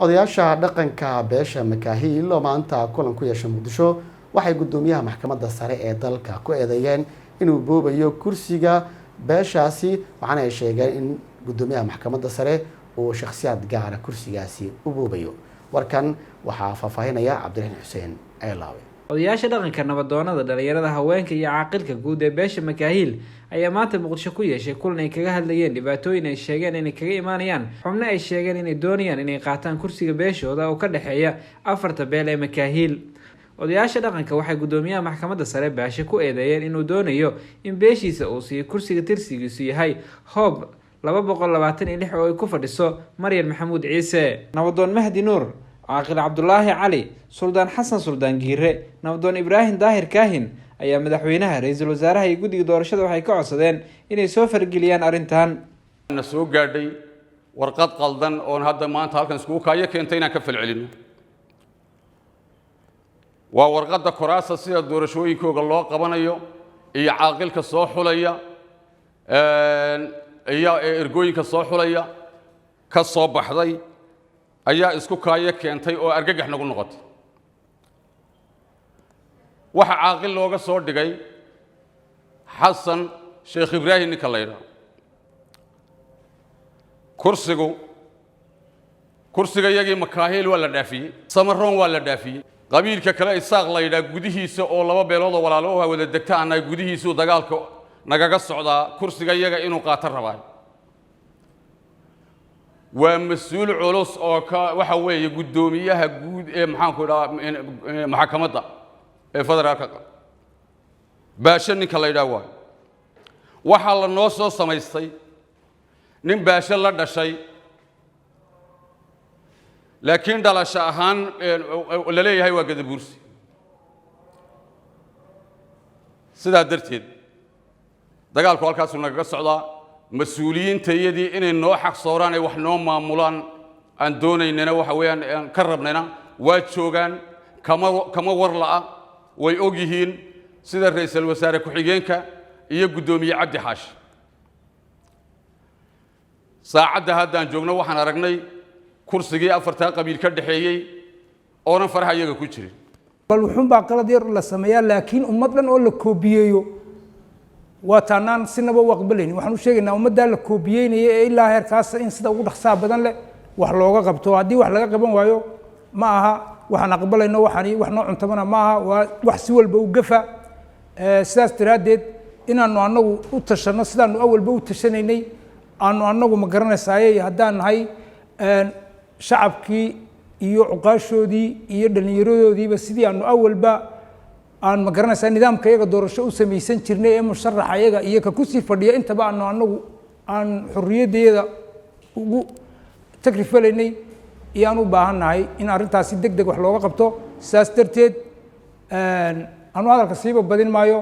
Odayaasha dhaqanka beesha Makaahiil oo maanta kulan ku yeeshay Muqdisho waxay guddoomiyaha Maxkamadda Sare ee dalka ku eedeeyeen inuu boobayo kursiga beeshaasi, waxaana ay sheegeen in guddoomiyaha Maxkamadda Sare uu shakhsiyaad gaara kursigaasi u boobayo. Warkan waxaa faahfaahinaya Cabdiraxiin Xuseen Ceelaawe. Odayaasha dhaqanka, nabadoonada, dhalinyarada, haweenka iyo caaqilka guud ee beesha Makaahiil ayaa maanta Muqdisho ku yeeshay kulan ay kaga hadlayeen dhibaatooyin ay sheegeen inay kaga imaanayaan xubno ay sheegeen inay doonayaan inay qaataan kursiga beeshooda oo ka dhexeeya afarta beel ee Makaahiil. Odayaasha dhaqanka waxay guddoomiyaha Maxkamadda Sare Baashe ku eedeeyeen inuu doonayo in beeshiisa uu siiyo kursiga tirsigiisu yahay Hoob 226 oo ay ku fadhiso Maryan Maxamuud Ciise. Nabadoon Mahdi Nuur, Caaqil Cabdulaahi Cali, Suldaan Xasan, Suldaan Giire, Nabadoon Ibraahim Daahir Kaahin ayaa madaxweynaha, ra-iisul wasaaraha iyo guddiga doorashada waxay ka codsadeen inay soo fargeliyaan arrintan. Na soo gaadhay warqad qaldan oon hadda maanta halkan iskugu kaayo keentay inaan ka falcelino. Waa warqadda koraasa sida doorashooyinkooga loo qabanayo iyo caaqilka soo xulaya iyo ergooyinka soo xulaya ka soo baxday ayaa isku kaayo keentay oo argagax nagu noqotay. Waxa caaqil looga soo dhigay Xasan Sheekh Ibraahim, ninka la yidhaho. Kursigu kursiga iyagii Makaahiil waa la dhaafiyey, Samaroon waa la dhaafiyey, qabiilka kale Isaaq la yidhaha gudihiisa oo laba beelood oo walaalo oo wada degta annaga gudihiisuu dagaalka nagaga socdaa. Kursiga iyaga inuu qaato rabaa waa mas-uul culus oo ka waxa weeye guddoomiyaha guud ee, maxaanku idhaha, maxkamadda ee federaalka, Baashe ninka la yidhaha. Waayo, waxaa la noo soo samaystay nin Baashe la dhashay, laakiin dhalasho ahaan la leeyahay waa Gadabuursi. Sidaa darteed dagaalku halkaasuu nagaga socdaa. Mas-uuliyiinta iyadii inay noo xaq sooraan ay wax noo maamulaan aan doonaynana, waxa weeyaan aan ka rabnayna, waa joogaan, kama war la'a, way og yihiin, sida ra'iisul wasaare ku-xigeenka iyo guddoomiye Cabdi Xaashi. Saacadda haddaan joogno waxaan aragnay kursigii afartaa qabiil ka dhexeeyey oonan faraha iyaga ku jirin. Bal wuxuunbaa qalad yar la sameeyaa, laakiin ummad dhan oo la koobiyeeyo waa taanaan sinaba u aqbalaynin. Waxaan u sheegaynaa ummaddaa la koobiyeynaya ee ilaa heerkaas in sida ugu dhaqsaha badan leh wax looga qabto. Haddii wax laga qaban waayo, ma aha waxaan aqbalayno, waxaan wax noo cuntamana ma aha, waa wax si walba u gafa. Sidaas daraaddeed inaanu annagu u tashanno sidaanu awalba u tashanaynay, aanu annagu, ma garanaysaaye, haddaan nahay shacabkii iyo cuqaashoodii iyo dhallinyaradoodiiba, sidii aanu awalba aan, ma garanaysaa, nidaamka iyaga doorasho u samaysan jirnay ee musharaxa iyaga iyo ka kusii fadhiya intaba aanu annagu aan xorriyaddeeda ugu takrifalaynay iyo aan u baahan nahay in arrintaasi deg deg wax looga qabto. Sidaas darteed anu hadalka siiba badin maayo.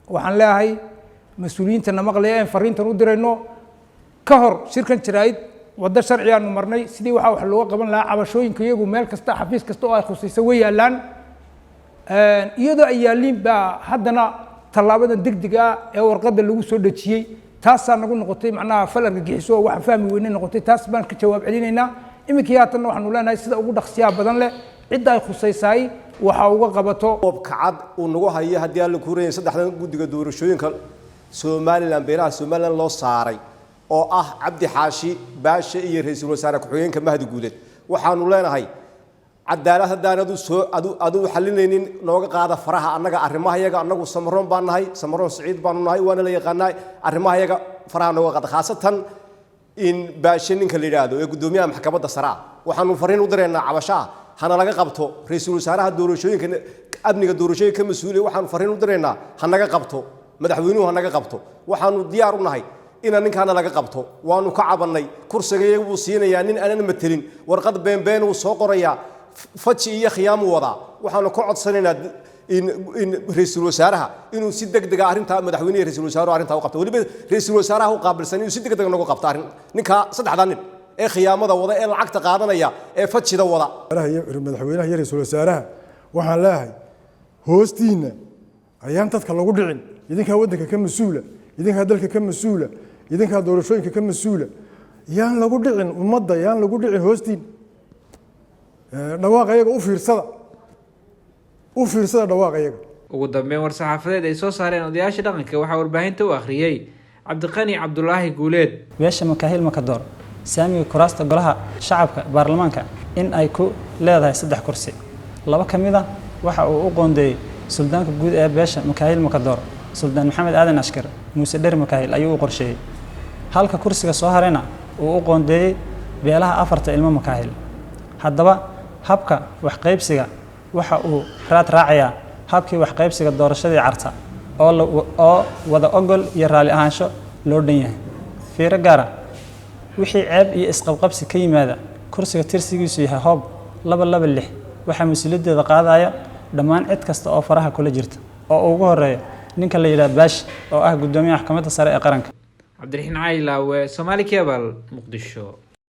Waxaan leeyahay mas-uuliyiinta na maqlaya een fariintan u dirayno, ka hor shirkan jaraa'id waddo sharci aanu marnay sidii waxaa wax looga qaban lahaa. Cabashooyinka iyagu meel kasta, xafiis kasta oo ay khusayso way yaallaan. Iyadoo ay yaalliin baa haddana tallaabadan degdega ah ee warqadda lagu soo dhejiyey taasaa nagu noqotay macnaha fal argagixiso oo waxaan fahmi weyne noqotay. Taas baan ka jawaab celinaynaa iminkii. Haatanna waxaanu leenahay sida ugu dhaqsiyaha badan leh cidda ay khusaysaay waxa uga qabato. Boobka cad uu nagu hayo, haddii aan la kuurayay, saddexdan guddiga doorashooyinka Somaliland, beelaha Somaliland loo saaray oo ah Cabdi Xaashi, Baashe iyo ra-iisul wasaare ku-xigeenka Mahdi Guuleed, waxaanu leenahay cadaalad haddaan adu soo adu adu xalinaynin, nooga qaada faraha annaga arrimaha yaga. Annagu Samaroon baan nahay, Samaroon Siciid baanu nahay, waana la yaqaanaa. Arrimaha yaga faraha nooga qaada, khaasatan in Baashe ninka la yidhaahdo ee guddoomiyaha Maxkamadda Sare ah. Waxaanu fariin u diraynaa cabasho ah hana laga qabto. Ra-iisul wasaaraha doorashooyinka, amniga doorashooyinka ka mas-uuliya, waxaanu fariin u diraynaa ha naga qabto. Madaxweynuhu ha naga qabto. Waxaanu diyaar u nahay inaan ninkaana laga qabto. Waanu ka cabannay. Kursiga iyagu buu siinayaa nin aanan matelin, warqad beenbeen uu soo qorayaa, faji iyo khiyaamuu wadaa. Waxaanu ka codsanaynaa in ra-iisul wasaaraha inuu si deg dega arrintaa, madaxweyne iyo ra-iisul wasaaruhu arrintaa u qabto, weliba ra-iisul wasaaraha u qaabilsan inuu si deg deg nooga qabto arrin ninkaa, saddexdaa nin ee khiyaamada wada, ee lacagta qaadanaya, ee fajida wada. Madaxweynaha iyo ra-iisul wasaaraha waxaan leeyahay, hoostiinna ayaan dadka lagu dhicin. Idinkaa waddanka ka mas-uula, idinkaa dalka ka mas-uula, idinkaa doorashooyinka ka mas-uula. Yaan lagu dhicin ummadda, yaan lagu dhicin hoostiin. Dhawaaqa iyaga u fiirsada, u fiirsada dhawaaqa iyaga. Ugu dambeyn, war-saxaafadeed ay soo saareen odayaasha dhaqanka waxaa warbaahinta u akhriyey Cabdiqani Cabdulaahi Guuleed. Beesha Makaahil Makadoor saamiga kuraasta golaha shacabka baarlamaanka in ay ku leedahay 3 kursi, 2 ka mid a waxa uu u qoondeeyey suldaanka guud ee beesha Makaahil Makadoor, Suldaan Maxamed Aadan Ashkar Muuse Dher Makaahil ayuu u qorsheeyey, halka kursiga soo harayna uu u qoondeeyey beelaha 4ta ilmo Makaahil. Haddaba habka waxqaybsiga waxa uu raad raacayaa habkii waxqaybsiga doorashadii Carta oo wada ogol iyo raalli ahaansho loo dhan yahay. Fiiro gaara: wixii ceeb iyo isqabqabsi ka yimaada kursiga tirsigiisu yahay hoob 226, waxaa mas-uuliyaddeeda qaadaya dhammaan cid kasta oo faraha kula jirta, oo ugu horeeya ninka la yidhaha Baashi oo ah guddoomiyaha maxkamadda sare ee qaranka. Cabdiraxiin Caylaawe, Somaali Cable, Muqdisho.